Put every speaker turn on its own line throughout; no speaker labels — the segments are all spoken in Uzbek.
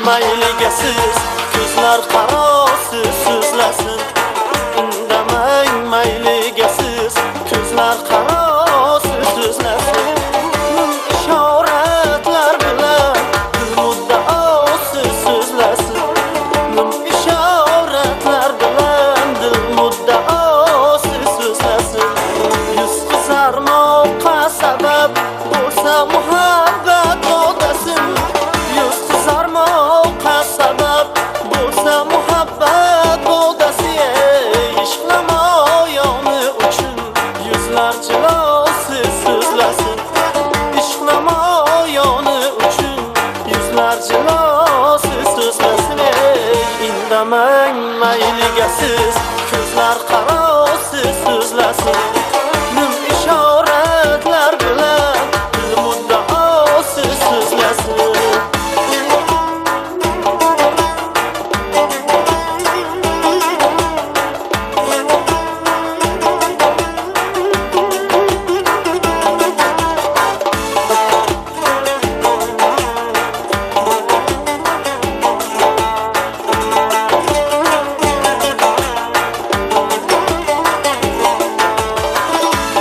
Mayliga siz ko'zlar qarosi so'zlasin. Indamang mayliga siz ko'zlar qarosi so'zlasin. Ishoratlar bilan dil muddaosi so'zlasin. Ishoratlar bilan dil muddaosi so'zlasin. Yuz qizarmoqqa sabab bo'lsa muhabbat odasin. Yuz qizarmoqqa sabab bo'lsa muhabbat odasi. Ishq namoyoni uchun yuzlar jilosi so'zlasin. Ishq namoyoni uchun yuzlar jilosi so'zlasin. Indamang mayliga siz ko'zlar qarosi so'zlasin. Nim ishoratlar bilan dil muddaosi so'zlasin.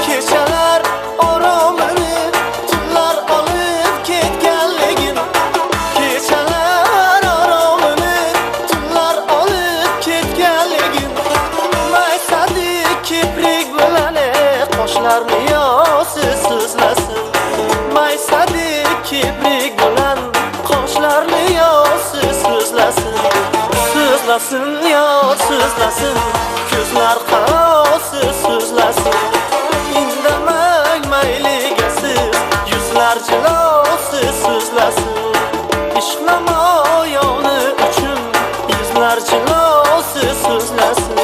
Kechalar oromini tunlar olib ketganligin, kechalar oromini tunlar olib ketganligin. Maysadek kiprik bilan qoshlarni yosi so'zlasin. Maysadek kiprik bilan qoshlarni yosi so'zlasin. So'zlasin yo so'zlasin, ko'zlar qarosi so'zlasin. Indamang mayliga siz yuzlar jilosi so'zlasin. Ishq namoyoni uchun yuzlar jilosi so'zlasin.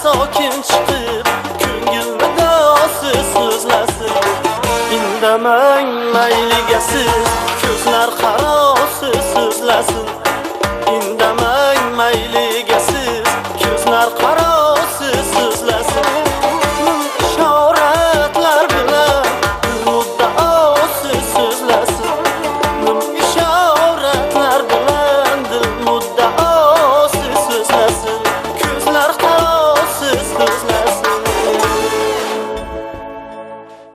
Sokin chiqib ko'ngil nidosi so'zlasin. Indamang mayliga siz ko'zlar qarosi so'zlasin.